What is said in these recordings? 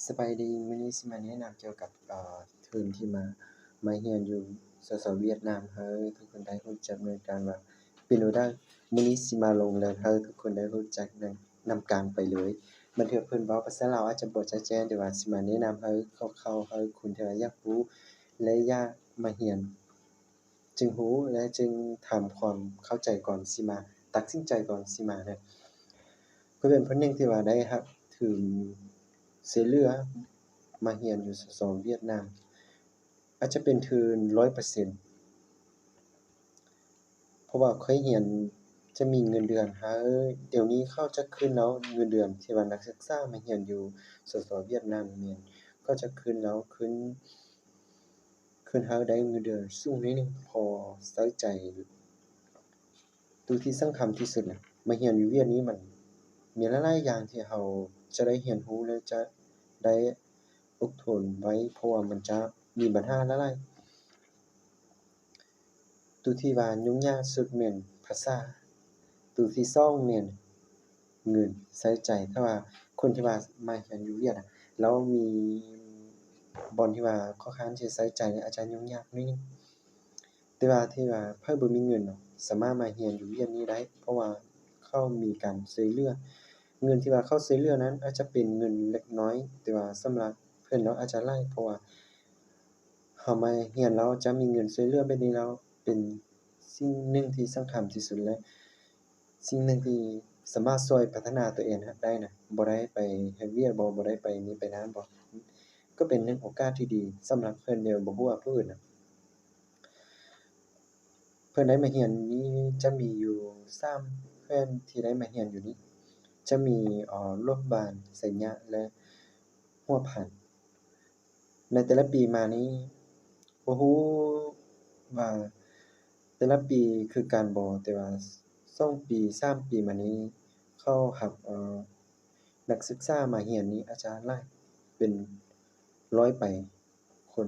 ສະບາຍດີ, ມື້ນີ້ຊິມາແນະນຳກ່ຽວກັບ ເອີ ທຶນທີ່ມາ ມາຮຽນຢູ່ ສສ ຫວຽດນາມ ໃຫ້ທຸກຄົນໄດ້ຮູ້ຈັກນຳກັນວ່າເປັນແນວໃດ. ມື້ນີ້ຊິມາລົງເລີນໃຫ້ທຸກຄົນໄດ້ຮູ້ຈັກນຳ ນຳກັນໄປເລີຍ. ບາງເທື່ອເພິ່ນເວົ້າພາສາລາວອາດຈະບໍ່ຈະແຈ້ງ, ແຕ່ວ່າຊິມາແນະນຳໃຫ້ຄ່າວໆ ໃຫ້ຄົນທີ່ວ່າຢາກຮູ້ ແລະ ຢາກມາຮຽນ ຈຶ່ງຮູ້ ແລະ ຈຶ່ງທຳຄວາມເຂົ້າໃຈກ່ອນຊິມາ ຕັດສິນໃຈກ່ອນຊິມາເນາະ. ຂ້ອຍເປັນຜູ້ໜຶ່ງທີ່ວ່າໄດ້ຮັບທຶນຊ່ວຍເຫຼືອມາຮຽນຢູ່ ສສ ຫວຽດນາມ ອາດຈະເປັນທຶນຮ້ອຍເປີເຊັນ ເພາະວ່າຂ້ອຍຮຽນຈະມີເງິນເດືອນໃຫ້. ດຽວນີ້ເຂົາຈະຂຶ້ນແລ້ວ ເງິນເດືອນທີ່ວ່ານັກສຶກສາມາຮຽນຢູ່ ສສ ຫວຽດນາມແມ່ນ ເຂົາຈະຂຶ້ນແລ້ວ ຂຶ້ນ ຂຶ້ນໃຫ້ໄດ້ເງິນເດືອນສູງໜ້ອຍໜຶ່ງ ພໍໃຊ້ຈ່າຍ. ໂຕທີ່ສຳຄັນທີ່ສຸດນະ ມາຮຽນຢູ່ຫວຽດນີ້ມັນມີຫຼາຍໆຢ່າງທີ່ເຮົາຈະໄດ້ຮຽນຮູ້ ແລະ ຈະໄດ້ອົດທົນໄວ້ ເພາະວ່າມັນຈະມີບັນຫາຫຼາຍໆ. ໂຕທີ່ວ່າຫຍຸ້ງຍາກສຸດແມ່ນພາສາ, ໂຕທີ່ສອງແມ່ນເງິນໃຊ້ຈ່າຍ. ຖ້າວ່າຄົນທີ່ວ່າມາຮຽນຢູ່ຫວຽດນາມ ແລ້ວມີບ່ອນທີ່ວ່າຂ້ອນຂ້າງຈະໃຊ້ຈ່າຍ ອາດຈະຫຍຸ້ງຍາກໜ້ອຍໜຶ່ງ. ແຕ່ວ່າທີ່ວ່າໃຜບໍ່ມີເງິນເນາະ ສາມາດມາຮຽນຢູ່ຫວຽດນີ້ໄດ້ ເພາະວ່າເຂົາມີການຊ່ວຍເຫຼືອ. ເງິນທີ່ວ່າເຂົາຊ່ວຍເຫຼືອນັ້ນອາດຈະເປັນເງິນເລັກນ້ອຍ, ແຕ່ວ່າສຳລັບເພິ່ນແລ້ວອາດຈະຫຼາຍ ເພາະວ່າເຮົາມາຮຽນແລ້ວຈະມີເງິນຊ່ວຍເຫຼືອແບບນີ້ແລ້ວ ເປັນສິ່ງໜຶ່ງທີ່ສຳຄັນທີ່ສຸດ ແລະ ສິ່ງໜຶ່ງທີ່ສາມາດຊ່ວຍພັດທະນາຕົວເອງໄດ້ນະ. ບໍ່ໄດ້ໄປເຮັດວຽກບໍ ບໍ່ໄດ້ໄປນີ້ໄປນັ້ນບໍ ກໍເປັນໜຶ່ງໂອກາດທີ່ດີສຳລັບເພິ່ນແຕ່ບໍ່ຮູ້ວ່າຜູ້ອື່ນນະ. ເພິ່ນໄດ້ມາຮຽນນີ້ຈະມີຢູ່ສາມແຂວງທີ່ໄດ້ມາຮຽນຢູ່ນີ້ ຈະມີ ເອີ ຫຼວງພະບາງ, ໄຊຍະ ແລະ ຫົວພັນ. ໃນແຕ່ລະປີມານີ້ ບໍ່ຮູ້ວ່າແຕ່ລະປີຄືກັນບໍ່ ແຕ່ວ່າສອງປີ ສາມປີມານີ້ ເຂົາຮັບ ເອີ ນັກສຶກສາມາຮຽນນີ້ອາດຈະຫຼາຍ ເປັນຮ້ອຍປາຍຄົນ,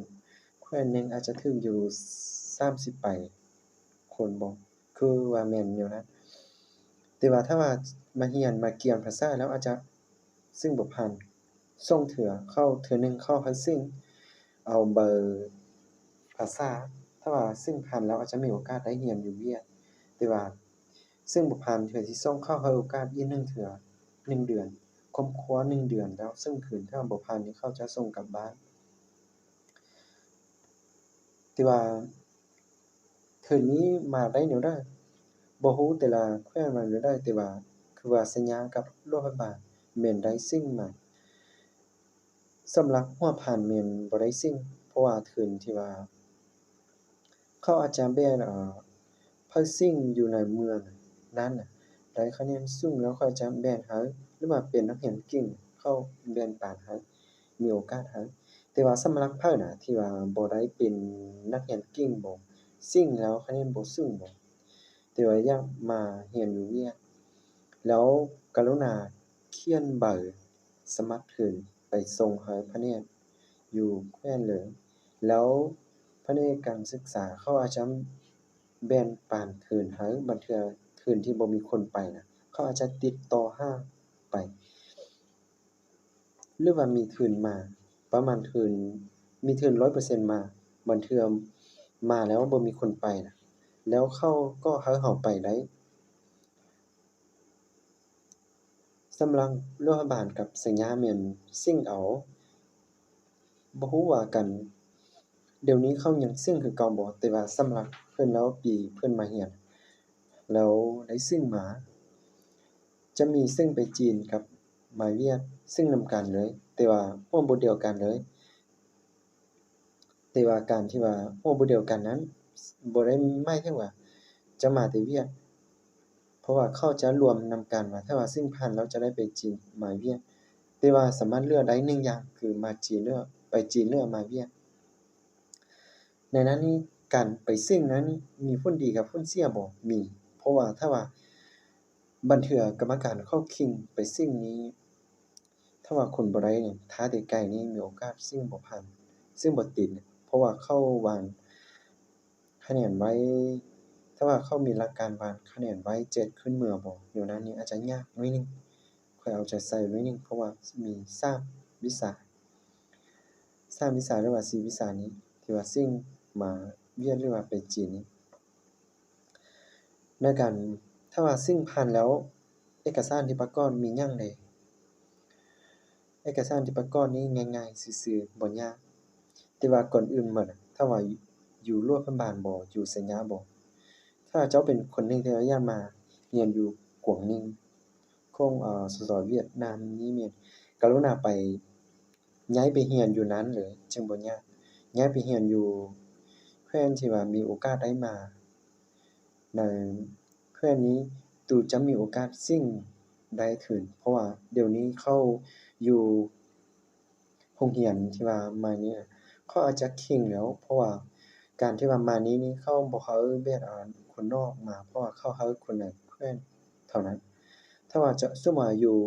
ແຂວງໜຶ່ງອາດຈະຖືກຢູ່ສາມສິບປາຍຄົນບໍ ຄືວ່າແມ່ນແນວນັ້ນ. ແຕ່ວ່າຖ້າວ່າມາຮຽນ ມາກຽມພາສາແລ້ວອາດຈະເສັງບໍ່ຜ່ານສອງເທື່ອ, ເຂົ້າເທື່ອໜຶ່ງເຂົາໃຫ້ເສັງເອົາໃບພາສາ, ຖ້າວ່າເສັງຜ່ານແລ້ວອາດຈະມີໂອກາດໄດ້ຮຽນຢູ່ຫວຽດ, ແຕ່ວ່າເສັງບໍ່ຜ່ານເທື່ອທີສອງ ເຂົາໃຫ້ໂອກາດອີກໜຶ່ງເທື່ອ ໜຶ່ງເດືອນ, ຄົ້ນຄວ້າໜຶ່ງເດືອນແລ້ວເສັງຄືນ, ຖ້າບໍ່ຜ່ານນີ້ເຂົາຈະສົ່ງກັບບ້ານ. ແຕ່ວ່າເທີນນີ້ມາໄດ້ແນວໃດ ບໍ່ຮູ້ແຕ່ລະແຂວງມາແນວໃດ, ແຕ່ວ່າຄືວ່າໄຊຍະກັບຫຼວງພະບາງແມ່ນໄດ້ເສັງມາ. ສຳລັບຫົວພັນແມ່ນບໍ່ໄດ້ເສັງ, ເພາະວ່າເທີນທີ່ວ່າ ເຂົາອາດຈະແບ່ງ ເອີ ໃຜເສັງຢູ່ໃນເມືອງນັ້ນນະ ໄດ້ຄະແນນສູງແລ້ວເຂົາຈະແບ່ງໃຫ້ ຫຼືວ່າເປັນນັກຮຽນເກັ່ງ ເຂົາແບ່ງປັນໃຫ້ ມີໂອກາດໃຫ້. ແຕ່ວ່າສຳລັບໃຜນະ ທີ່ວ່າບໍ່ໄດ້ເປັນນັກຮຽນເກັ່ງບໍ ເສັງແລ້ວຄະແນນບໍ່ສູງບໍ ແຕ່ວ່າຢາກມາຮຽນຢູ່ຫວຽດ ແລ້ວກະລຸນາຂຽນໃບສະໝັກທຶນໄປສົ່ງໃຫ້ພະແນກຢູ່ແຂວງເລີຍ, ແລ້ວພະແນກການສຶກສາເຂົາອາດຈະແບ່ງປັນທຶນໃຫ້. ບາງເທື່ອທຶນທີ່ບໍ່ມີຄົນໄປນະ ເຂົາອາດຈະຕິດຕໍ່ຫາໄປ ຫຼືວ່າມີທຶນມາ ປະມານທຶນ ມີທຶນຮ້ອຍເປີເຊັນມາ, ບາງເທື່ອມາແລ້ວບໍ່ມີຄົນໄປນະ ແລ້ວເຂົາກໍໃຫ້ເຮົາໄປໄດ້. ສຳລັບຫຼວງພະບາງກັບໄຊຍະແມ່ນເສັງເອົາ, ບໍ່ຮູ້ວ່າກັນ ດຽວນີ້ເຂົາຍັງເສັງຄືເກົ່າບໍ່, ແຕ່ວ່າສຳລັບເພິ່ນແລ້ວປີເພິ່ນມາຮຽນ ແລ້ວໄດ້ເສັງມາ ຈະມີເສັງໄປຈີນກັບມາຫວຽດ ເສັງນຳກັນເລີຍ ແຕ່ວ່າຫົວບົດດຽວກັນເລີຍ. ແຕ່ວ່າການທີ່ວ່າຫົວບົດດຽວກັນນັ້ນ ບໍ່ໄດ້ໝາຍເຖິງວ່າຈະມາແຕ່ຫວຽດ, ເພາະວ່າເຂົາຈະລວມນຳກັນວ່າ ຖ້າວ່າເສັງຜ່ານແລ້ວຈະໄດ້ໄປຈີນມາຫວຽດ, ແຕ່ວ່າສາມາດເລືອກໄດ້ໜຶ່ງຢ່າງ ຄືມາຈີນ ຫຼືໄປຈີນ ຫຼືມາຫວຽດ. ໃນນັ້ນນີ້ ການໄປເສັງນັ້ນມີຜົນດີກັບຜົນເສຍບໍ່? ມີ, ເພາະວ່າຖ້າວ່າບາງເທື່ອກຳມະການເຂົາເຄັ່ງໄປເສັງນີ້ ຖ້າວ່າຄົນບໍ່ໄດ້ນີ້ ຖ້າແຕ່ໄກນີ້ມີໂອກາດເສັງບໍ່ຜ່ານ ເສັງບໍ່ຕິດ, ເພາະວ່າເຂົາວາງຄະແນນໄວ້, ຖ້າວ່າເຂົາມີຫຼັກການວາງຄະແນນໄວ້ ຈະຂຶ້ນເມືອບໍ່ ແນວນັ້ນນີ້ອາດຈະຍາກໜ້ອຍໜຶ່ງ. ຂ້ອຍເອົາໃຈໃສ່ໜ້ອຍໜຶ່ງ ເພາະວ່າມີສາມວິຊາ ສາມວິຊາ ຫຼືວ່າສີ່ວິຊານີ້ ທີ່ວ່າເສັງມາຫວຽດ ຫຼືວ່າໄປຈີນນີ້ ໃນການ ຖ້າວ່າເສັງຜ່ານແລ້ວ ເອກະສານທີ່ປະກອບມີຫຍັງແດ່? ເອກະສານທີ່ປະກອບນີ້ງ່າຍໆຊື່ໆ ບໍ່ຍາກ. ແຕ່ວ່າກ່ອນອື່ນໝົດ ຖ້າວ່າຢູ່ຫຼວງພະບາງບໍ່ ຢູ່ໄຊຍະບໍ່ ຖ້າເຈົ້າເປັນຄົນໜຶ່ງທີ່ວ່າຢາກມາຮຽນຢູ່ກວາງໜິງ ຂອງ ເອີ ສສ ຫວຽດນາມນີ້ແມ່ນ ກະລຸນາໄປ ຍ້າຍໄປຮຽນຢູ່ນັ້ນເລີຍ ຈຶ່ງບໍ່ຍາກ. ຍ້າຍໄປຮຽນຢູ່ແຂວງທີ່ວ່າມີໂອກາດໄດ້ມາ ໃນແຂວງນີ້ ຕູຈະມີໂອກາດເສັງໄດ້ທຶນ ເພາະວ່າດຽວນີ້ເຂົາຢູ່ໂຮງຮຽນທີ່ວ່າມານີ້ ເຂົາອາດຈະເຄັ່ງແລ້ວ ເພາະວ່າການທີ່ວ່າມານີ້ນີ້ ເຂົາບໍ່ໃຫ້ແບບ ອາ ຄົນນອກມາ ເພາະວ່າເຂົາໃຫ້ຄົນໃນແຂວງເທົ່ານັ້ນ. ຖ້າວ່າຈະ ສົມມຸດວ່າຢູ່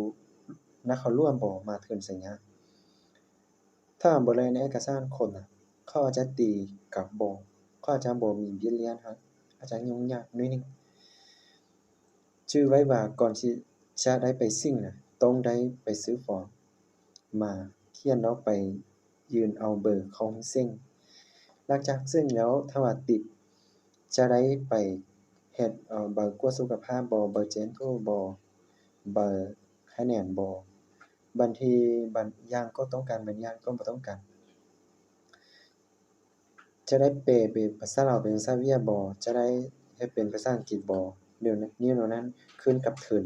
ນະຄອນຫຼວງບໍ່ ມາເຖິງໄຊຍະ ຖ້າບໍ່ໄດ້ໃນເອກະສານຄົນນະ ເຂົາອາດຈະຕີກັບບໍ່ ເຂົາອາດຈະບໍ່ມີວຽກລ້ຽງໃຫ້ ອາດຈະຫຍຸ້ງຍາກໜ້ອຍໜຶ່ງ. ຈື່ໄວ້ວ່າກ່ອນທີ່ຈະໄດ້ໄປເສັງນະ ຕ້ອງໄດ້ໄປຊື້ຟອມມາຂຽນ ແລ້ວໄປຍື່ນເອົາເບີເຂົ້າຫ້ອງເສັງ. ຫຼັງຈາກເສັງແລ້ວ ຖ້າວ່າຕິດ ຈະໄດ້ໄປເຮັດ ເອີ ໃບກວດສຸຂະພາບບໍ່ ໃບແຈ້ງໂທດບໍ່ ໃບຄະແນນບໍ່ ບາງທີບາງຢ່າງກໍຕ້ອງການ ບາງຢ່າງກໍບໍ່ຕ້ອງການ. ຈະໄດ້ແປເປັນພາສາລາວເປັນພາສາຫວຽດບໍ່ ຈະໄດ້ເຮັດເປັນພາສາອັງກິດບໍ່ ແນວນັ້ນ ແນວນັ້ນຂຶ້ນກັບທຶນ.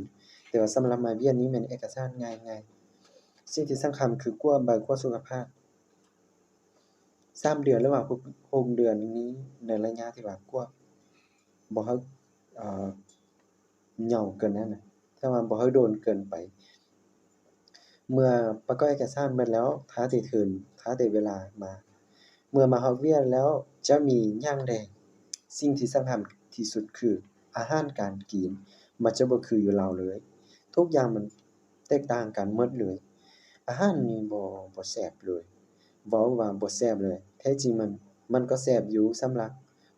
ແຕ່ວ່າສຳລັບມາຫວຽດນີ້ແມ່ນເອກະສານງ່າຍໆ. ສິ່ງທີ່ສຳຄັນຄືກວດ ໃບກວດສຸຂະພາບ ສາມເດືອນ ຫຼືວ່າຫົກ ຫົກເດືອນນີ້ ໃນໄລຍະທີ່ວ່າກວດ ບໍ່ໃຫ້ ເອີ ຍາວເກີນນັ້ນນະ ແຕ່ວ່າບໍ່ໃຫ້ດົນເກີນໄປ. ເມື່ອປະກອບເອກະສານໝົດແລ້ວ ຖ້າແຕ່ທຶນ ຖ້າແຕ່ເວລາມາ. ເມື່ອມາຮອດຫວຽດແລ້ວ ຈະມີຫຍັງແດ່? ສິ່ງທີ່ສຳຄັນທີ່ສຸດຄືອາຫານການກິນ ມັນຈະບໍ່ຄືຢູ່ລາວເລີຍ. ທຸກຢ່າງມັນແຕກຕ່າງກັນໝົດເລີຍ. ອາຫານນີ້ບໍ່ ບໍ່ແຊບເລີຍ. ເວົ້າວ່າບໍ່ແຊບເລີຍ ແທ້ຈິງມັນ ມັນກໍແຊບຢູ່ສຳລັບ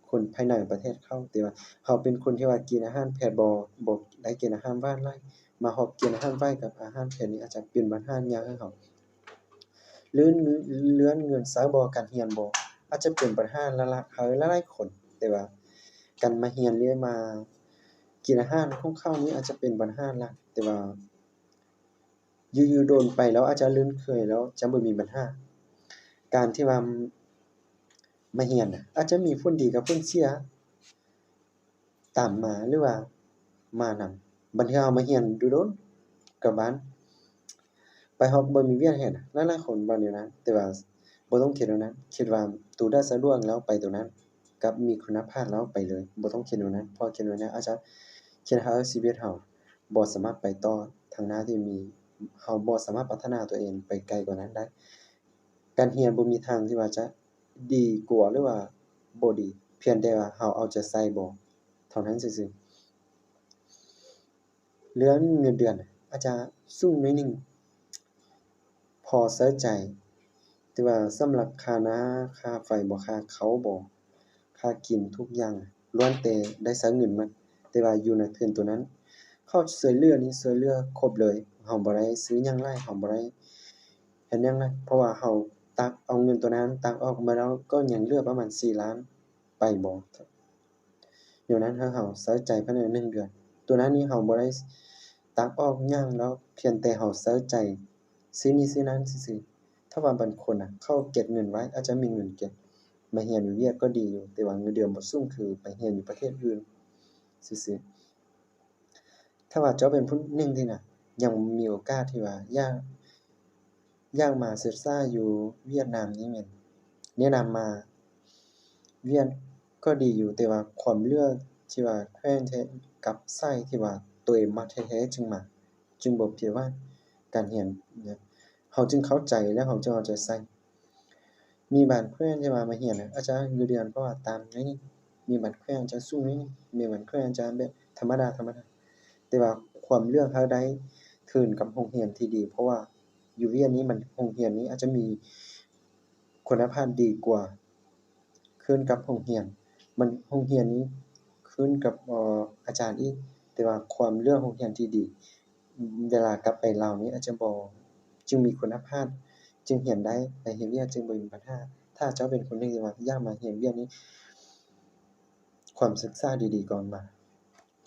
ຄົນພາຍໃນປະເທດເຂົາ ແຕ່ວ່າເຮົາເປັນຄົນທີ່ວ່າກິນອາຫານເຜັດບໍ່ ບໍ່ໄດ້ກິນອາຫານຫວານຫຼາຍ ມາຮອບກິນອາຫານຫວານກັບອາຫານເຜັດນີ້ ອາດຈະເປັນບັນຫາຍາກໃຫ້ເຮົາ. ເລື່ອງ ເລື່ອງເງິນໃຊ້ບໍ່ ການຮຽນບໍ່ ອາດຈະເປັນບັນຫາຫຼັກໆໃຫ້ຫຼາຍໆຄົນ. ແຕ່ວ່າການມາຮຽນ ຫຼື ມາກິນອາຫານຂອງເຂົານີ້ ອາດຈະເປັນບັນຫາຫຼັກ ແຕ່ວ່າ ຢູ່ໆດົນໄປແລ້ວອາດຈະລຶ້ນເຄີຍແລ້ວຈະບໍ່ມີບັນຫາ. ການທີ່ວ່າມາຮຽນນະ ອາດຈະມີຜົນດີກັບຜົນເສຍຕາມມາ ຫຼືວ່າມານຳ. ບາງເທື່ອເຮົາມາຮຽນດົນໆ ກັບບ້ານ ໄປຮອດບໍ່ມີວຽກເຮັດ. ຫຼາຍໆຄົນເວົ້າແນວນັ້ນ ແຕ່ວ່າບໍ່ຕ້ອງຄິດແນວນັ້ນ. ຄິດວ່າໂຕໃດສະດວກແລ້ວໄປໂຕນັ້ນ ກັບມີຄຸນນະພາບແລ້ວໄປເລີຍ. ບໍ່ຕ້ອງຄິດແນວນັ້ນ ເພາະຄິດແນວນັ້ນອາດຈະເຮັດໃຫ້ຊີວິດເຮົາ ບໍ່ສາມາດໄປຕໍ່ທາງໜ້າທີ່ມີ ເຮົາບໍ່ສາມາດພັດທະນາຕົວເອງໄປໄກກວ່ານັ້ນໄດ້. ການຮຽນບໍ່ມີທາງທີ່ວ່າຈະດີກວ່າ ຫຼືວ່າບໍ່ດີ ພຽງແຕ່ວ່າເຮົາເອົາໃຈໃສ່ບໍ່ ເທົ່ານັ້ນຊື່ໆ. ເລື່ອງເງິນເດືອນອາດຈະສູງໜ້ອຍໜຶ່ງ ພໍໃຊ້ຈ່າຍ ແຕ່ວ່າສຳລັບຄ່ານ້ຳ ຄ່າໄຟບໍ່ ຄ່າເຂົ້າບໍ່ ຄ່າກິນ ທຸກຢ່າງລ້ວນແຕ່ໄດ້ໃຊ້ເງິນໝົດ. ແຕ່ວ່າຢູ່ໃນທຶນໂຕນັ້ນ ເຂົາຊ່ວຍເຫຼືອນີ້ ຊ່ວຍເຫຼືອຄົບເລີຍ. ເຮົາບໍ່ໄດ້ຊື້ຫຍັງຫຼາຍ ເຮົາບໍ່ໄດ້ເຮັດຫຍັງຫຼາຍ ເພາະວ່າເຮົາຕັກເອົາເງິນໂຕນັ້ນ ຕັກອອກມາແລ້ວກໍຍັງເຫຼືອປະມານສີ່ລ້ານໄປບໍ່. ແນວນັ້ນ ເຮົາ ເຮົາໃຊ້ຈ່າຍພາຍໃນໜຶ່ງເດືອນ ໂຕນັ້ນນີ້ເຮົາບໍ່ໄດ້ຕັກອອກຫຍັງດອກ ພຽງແຕ່ເຮົາໃຊ້ຈ່າຍຊື້ນີ້ຊື້ນັ້ນຊື່ໆ. ຖ້າວ່າບາງຄົນນະ ເຂົາເກັບເງິນໄວ້ ອາດຈະມີເງິນເກັບ ມາຮຽນຢູ່ຫວຽດກໍດີຢູ່ ແຕ່ວ່າເງິນເດືອນບໍ່ສູງຄືໄປຮຽນຢູ່ປະເທດອື່ນຊື່ໆ. ຖ້າວ່າເຈົ້າເປັນຜູ້ໜຶ່ງທີ່ນະ ຍັງມີໂອກາດທີ່ວ່າຢາກ ຢາກມາສຶກສາຢູ່ຫວຽດນາມນີ້ ແມ່ນແນະນຳມາຫວຽດກໍດີຢູ່ ແຕ່ວ່າຄວາມເລືອກທີ່ວ່າແຂວງແທ້ກັບສາຍທີ່ວ່າໂຕເອງມັກແທ້ໆຈຶ່ງມາ ຈຶ່ງບໍ່ຜິດຫວັງການຮຽນ ເຮົາຈຶ່ງເຂົ້າໃຈ ແລະ ເຮົາຈຶ່ງເອົາໃຈໃສ່. ມີບາງແຂວງທີ່ວ່າມາຮຽນນະ ອາດຈະເງິນເດືອນກໍວ່າຕ່ຳໜ້ອຍໜຶ່ງ ມີບາງແຂວງອາດຈະສູງໜ້ອຍໜຶ່ງ ມີບາງແຂວງອາດຈະແບບທຳມະດາ ທຳມະດາ ແຕ່ວ່າຄວາມເລືອກເຮົາໄດ້ຂຶ້ນກັບໂຮງຮຽນທີ່ດີ ເພາະວ່າຢູ່ຫວຽດນີ້ມັນ ໂຮງຮຽນນີ້ອາດຈະມີຄຸນນະພາບດີກວ່າ ຂຶ້ນກັບໂຮງຮຽນ ມັນ ໂຮງຮຽນນີ້ຂຶ້ນກັບ ເອີ ອາຈານອີກ ແຕ່ວ່າຄວາມເລືອກໂຮງຮຽນທີ່ດີ ເວລາກັບໄປລາວນີ້ອາດຈະບໍ່ ຈຶ່ງມີຄຸນນະພາບ ຈຶ່ງຮຽນໄດ້, ໄປເຮັດວຽກຈຶ່ງບໍ່ມີບັນຫາ. ຖ້າເຈົ້າເປັນຄົນໜຶ່ງທີ່ວ່າຢາກມາຮຽນວຽກນີ້ ຄວນສຶກສາດີໆກ່ອນມາ.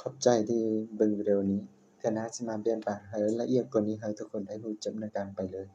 ຂອບໃຈທີ່ເບິ່ງວິດີໂອນີ້. ເທື່ອໜ້າຊິມາແບ່ງປັນໃຫ້ລະອຽດກວ່ານີ້ໃຫ້ທຸກຄົນໄດ້ຮູ້ຈັກນຳກັນໄປເລີຍ.